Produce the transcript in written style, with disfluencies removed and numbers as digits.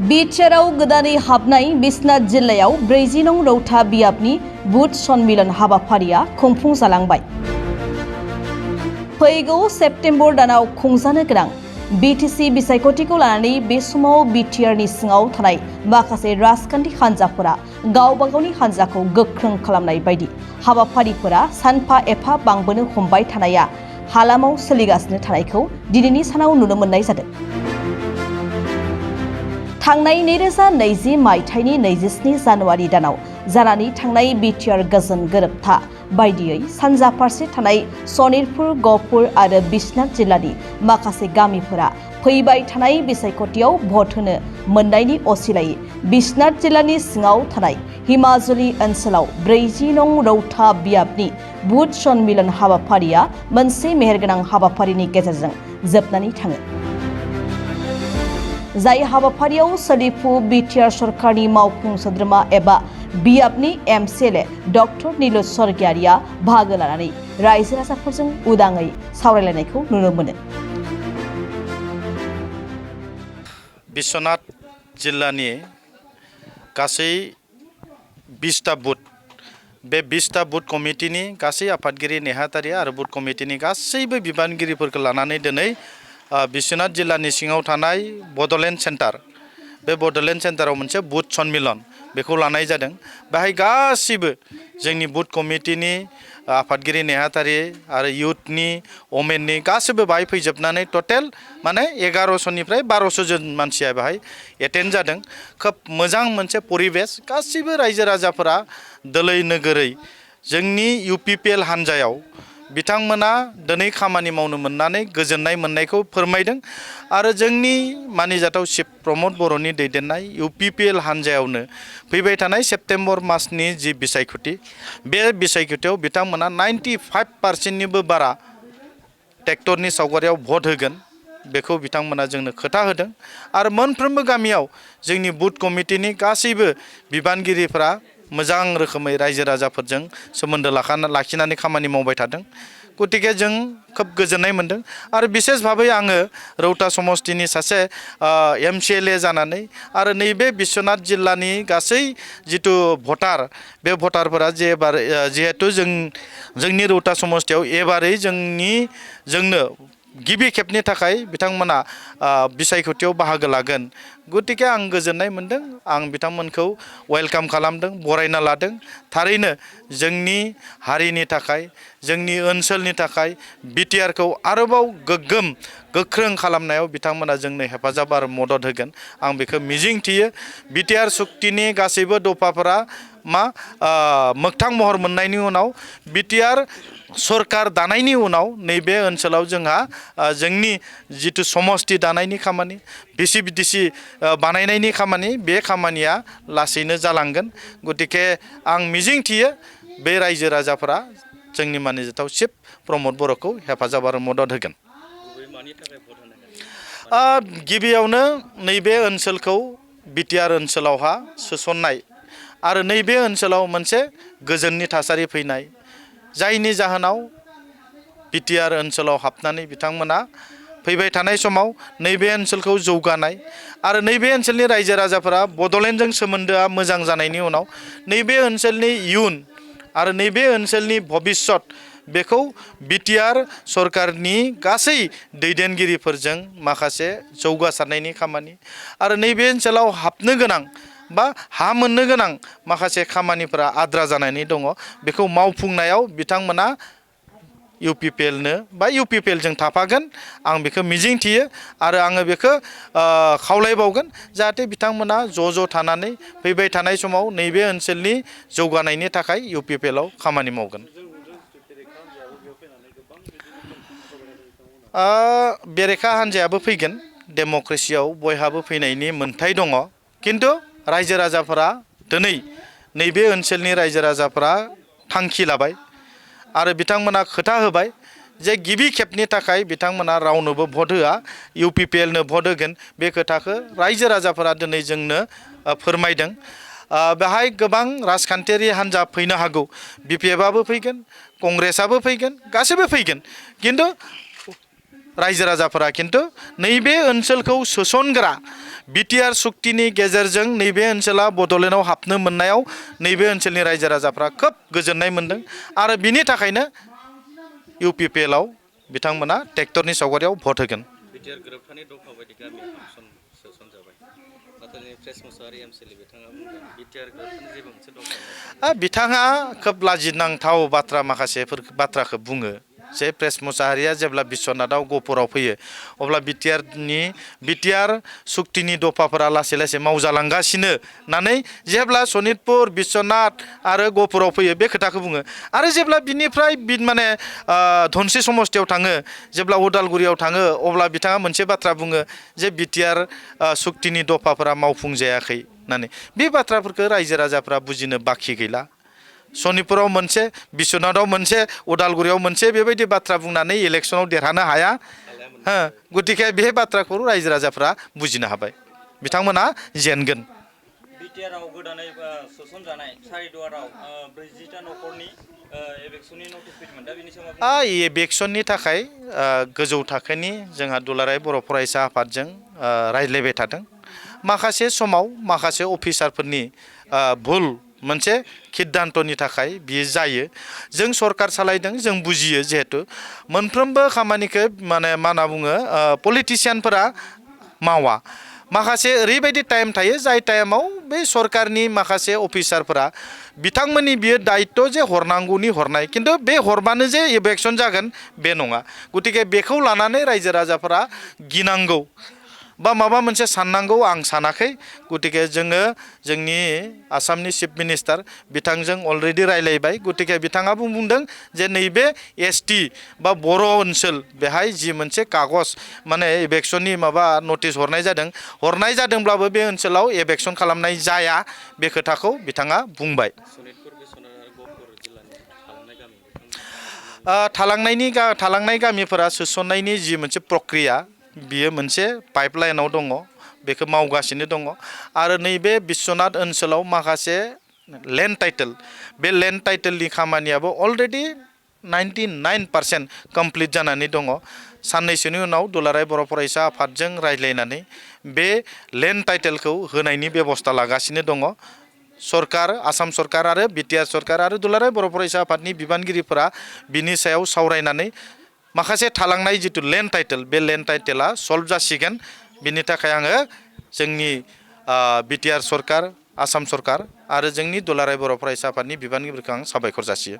बिटिआरआव गोदानै हाबनाय बिश्वनाथ जिल्लायाव 40 नं रौता बियाबनि बुथ सन्मिलन हाबाफारिया खुंफुंजालांबाय। फैगौ सेप्तेम्बर दानाव खुंजानो गोनां बिटिसि बिसायख'थिखौ लानानै बे समाव बिटिआरनि सिङाव थानाय माखासे राजखान्थि हान्जाफोरा गावबा गावनि हान्जाखौ गोख्रों खालामनाय बायदि हाबाफारिफोरा सानफा एफा बांबोनो हमबाय थानाया हालामाव सोलिगासिनो थानायखौ दिनैनि सानाव नुनो मोननाय जादों। थांनाय 2020 मायथाइनि 27 जानुवारि दानाव जानानै थांनाय बिटिआर गोजोन गोरोबथा बायदियै सानजा फारसे थानाय सनितपुर, गहपुर आरो बिश्वनाथ जिल्लानि माखासे गामिफोरा फैबाय थानाय बिसायख'थियाव भट होनो मोननायनि असिलायै बिश्वनाथ जिल्लानि सिङाव थानाय हिमाजुलि ओनसोलाव 40 नं रौता बियाबनि बुथ सन्मिलन हाबाफारिया मोनसे मेहेरगोनां हाबाफारिनि गेजेरजों जोबनानै थाङो। जाय हाबाफारियाव सोलिफु बिटिआर सरकारनि मावफुं सोद्रोमा एबा बियाबनि एमसिएलए डक्टर नीलज स्वर्गियारिया बाहागो लानानै रायजो राजाफोरजों उदाङै सावरायलायनायखौ नुनो मोनो। बिश्वनाथ जिल्लानि गासै 20टा बुथ, बे 20टा बुथ कमिटिनि गासै आफादगिरि नेहाथारि आरो बुथ कमिटिनि गासैबो बिबानगिरिफोरखौ लानानै दिनै बिश्वनाथ जिल्लानि सिङाव थानाय बड'लेण्ड सेन्टार, बे बड'लेण्ड सेन्टाराव मोनसे बुथ सन्मिलन बेखौ लानाय जादों। बेहाय गासिबो जोंनि बुथ कमिटिनि आफादगिरि नेहाथारि आरो इयुथनि, वमेननि गासिबो बाहाय फैजोबनानै टटेल माने 1100निफ्राय 1200 जन मानसिया बेहाय एटेन्ड जादों। खोब मोजां मोनसे परिबेस, गासिबो रायजो राजाफोरा दोलै नोगोरै जोंनि इउपिपिएल हान्जायाव बिथांमोना दिनै खामानि मावनो मोननानै गोजोननाय मोननायखौ फोरमायदों आरो जोंनि मानिजाथाव शिब प्रमद बर'नि दैदेननाय इउपिपिएल हान्जायावनो फैबाय थानाय सेप्तेम्बर मासनि जि बिसायख'थि, बे बिसायख'थियाव बिथांमोना 95% बारा ट्रेक्टरनि सावगारियाव भट होगोन बेखौ बिथांमोना जोंनो खोथा होदों आरो मोनफ्रोमबो गामियाव जोंनि बुथ कमिटिनि गासैबो बिबानगिरिफोरा मोजां रोखोमै रायजो राजाफोरजों सोमोन्दो लाखिनानै खामानि मावबाय थादों। गतिके जों खोब गोजोननाय मोनदों आरो बिसेस भाबै आङो रौता समस्तिनि सासे एमसिएलए जानानै आरो नैबे बिश्वनाथ जिल्लानि गासै जिथु भटार, बे भटारफोरा जिहेतु जोंनि रौता समस्तियाव एबारै जोंनो गिबि खेबनि थाखाय बिथांमोना बिसायख'थियाव बाहागो लागोन। गतिके आं गोजोननाय मोनदों, आं बिथांमोनखौ वेलकाम खालामदों, बरायना लादों। थारैनो जोंनि हारिनि थाखाय, जोंनि ओनसोलनि थाखाय बिटिआरखौ आरोबाव गोख्रों खालामनायाव बिथांमोना जोंनो हेफाजाब आरो मदद होगोन आं बेखौ मिजिं थियो। बिटिआर सुक्तिनि गासैबो दफाफोरा मोगथां महर मोननायनि उनाव बिटिआर सरकार दानायनि उनाव नैबे ओनसोलाव जोंहा जोंनि जिथु समस्ति दानायनि खामानि, बिटिसि बानायनायनि खामानि, बे खामानिया लासैनो जालांगोन। गतिके आं मिजिं थियो बे रायजो राजाफोरा जोंनि मानिजाथाव शिब प्रमद बर'खौ हेफाजाब आरो मदद होगोन। गिबियावनो नैबे ओनसोलखौ बिटिआर ओनसोलावहा सोसननाय आरो नैबे ओनसोलाव मोनसे गोजोननि थासारि फैनाय, जायनि जाहोनाव बिटिआर ओनसोलाव हाबनानै बिथांमोना फैबाय थानाय समाव नैबे ओनसोलखौ जौगानाय आरो नैबे ओनसोलनि रायजो राजाफोरा बड'लेण्डजों सोमोन्दोआ मोजां जानायनि उनाव नैबे ओनसोलनि इयुन आरो नैबे ओनसोलनि भबिष्यत बेखौ बिटिआर सरकारनि गासै दैदेनगिरिफोरजों माखासे जौगासारनायनि खामानि आरो नैबे ओनसोलाव हाबनो गोनां बा हा मोननो गोनां माखासे खामानिफोरा आद्रा जानानै दङ, बेखौ मावफुंनायाव बिथांमोना इउपिपिएलनो बा इउपिपिएलजों थाफागोन आं बेखौ मिजिं थियो आरो आङो बेखौ खावलायबावगोन जाहाथे बिथांमोना ज' थानानै फैबाय थानाय समाव नैबे ओनसोलनि जौगानायनि थाखाय इउपिपिएलआव खामानि मावगोन। बेरेखा हान्जायाबो फैगोन, डेम'क्रेसियाव बयहाबो फैनायनि मोन्थाय दङ, खिन्थु रायजो राजाफोरा दिनै नैबे ओनसोलनि रायजो राजाफोरा थांखि लाबाय आरो बिथांमोना खोथा होबाय जे गिबि खेबनि थाखाय बिथांमोना रावनोबो भट होआ, इउपिपिएलनो भट होगोन। बे खोथाखौ रायजो राजाफोरा दिनै जोंनो फोरमायदों। बेहाय गोबां राजखान्थियारि हान्जा फैनो हागौ, बिपिएफआबो फैगोन, कंग्रेसआबो फैगोन, गासैबो फैगोन, खिन्थु रायजो राजाफोरा खिन्थु नैबे ओनसोलखौ सोसनग्रा बिटिआर सुक्तिनि गेजेरजों नैबे ओनसोला बड'लेण्डआव हाबनो मोननायाव नैबे ओनसोलनि रायजो राजाफ्रा खोब गोजोननाय मोनदों आरो बिनि थाखायनो इउपिपिएलआव बिथांमोना ट्रेक्टरनि सावगारियाव भट होगोन। बिटिआर गोरोबथानि दफा बायदि गामि सोसनजाबाय नाथाय प्रेस मुसाहारि एमसिएलए बिथाङा बुंदों बिटिआर गोरोबथानि जेबो मोनसे दफा बिथाङा खोब लाजिनांथाव बाथ्रा माखासे बाथ्राखौ बुङो जे प्रेस मुसाहारिया जेब्ला बिश्वनाथआव गहपुराव फैयो अब्ला बिटिआर सुक्तिनि दफाफोरा लासै लासै मावजालांगासिनो होननानै जेब्ला सनितपुर बिश्वनाथ आरो गहपुराव फैयो बे खोथाखौ बुङो आरो जेब्ला बिनिफ्राय माने धनसि समस्तियाव थाङो जेब्ला उदालगुरियाव थाङो अब्ला बिथाङा मोनसे बाथ्रा बुङो जे बिटिआर सुक्तिनि दफाफोरा मावफुंजायाखै होननानै बे बाथ्राफोरखौ रायजो राजाफ्रा बुजिनो बाखि गैला। सनितपुराव मोनसे बिश्वनाथआव मोनसे उदालगुरियाव मोनसे बेबायदि बाथ्रा बुंनानै इलेक्सनाव देरहानो हाया गतिके बे बाथ्राखौ रायजो राजाफ्रा बुजिनो हाबाय बिथांमोना जेनगोन। बिटिआरआव गोदानै सोसनजानाय सारिदुवाराव 40टा न'खरनि एभेक्सननि नटिस फैदोंमोन दा बेनि सायाव एभेक्सननि थाखाय गोजौ थाखोनि जोंहा दुलाराय बर' फरायसा आफादजों रायज्लायबाय थादों। माखासे समाव माखासे अफिसारफोरनि भुल मोनसे सिद्धान्तनि थाखाय बियो जायो। जों सरकार सालायदों जों बुजियो जिहेतु मोनफ्रोमबो खामानिखौ माने मा होनना बुङो पलिटिशियानफोरा मावा माखासे ओरैबायदि टाइम थायो जाय टाइमाव बे सरकारनि माखासे अफिसारफोरा बिथांमोननि बियो दायित्व जे हरनांगौनि हरनाय खिन्थु बे हरबानो जे इभेक्सन जागोन बे नङा। गतिके बेखौ लानानै रायजो राजाफोरा गिनांगौ बा माबा मोनसे साननांगौ आं सानाखै। गतिके जोङो जोंनि आसामनि चिफ मिनिस्टार बिथांजों अलरेडि रायलायबाय गतिके बिथाङाबो बुंदों जे नैबे एसटि बा बर' ओनसोल बेहाय जि मोनसे कागज माने इभेक्सननि माबा नटिस हरनाय जादोंब्लाबो बे ओनसोलाव इभेक्सन खालामनाय जाया बे खोथाखौ बिथाङा बुंबाय। थालांनाय गामिफोरा सोसननायनि जि मोनसे प्रक्रिया बियो मोनसे पाइपलाइनाव दङ बेखौ मावगासिनो दङ आरो नैबे बिश्वनाथ ओनसोलाव माखासे लेन्ड टाइटेल बे लेन्ड टाइटेलनि खामानियाबो अलरेडि 99% कमप्लिट जानानै दङ। साननैसोनि उनाव दुलाराय बर' फरायसा आफादजों रायज्लायनानै बे लेन्ड टाइटेलखौ होनायनि बेबस्था लागासिनो दङ। सरकार आसाम सरकार आरो बिटिआर सरकार आरो दुलाराय बर' फरायसा आफादनि बिबानगिरिफोरा बिनि सायाव सावरायनानै माखासे थालांनाय जिथु लेन्ड टाइटेल बे लेन्ड टाइटेला सल्भ जासिगोन। बिनि थाखाय आङो जोंनि बिटिआर सरकार आसाम सरकार आरो जोंनि दुलाराय बर' फरायसा आफादनि बिबानगिरिफोरखौ आं साबायखर जासियो।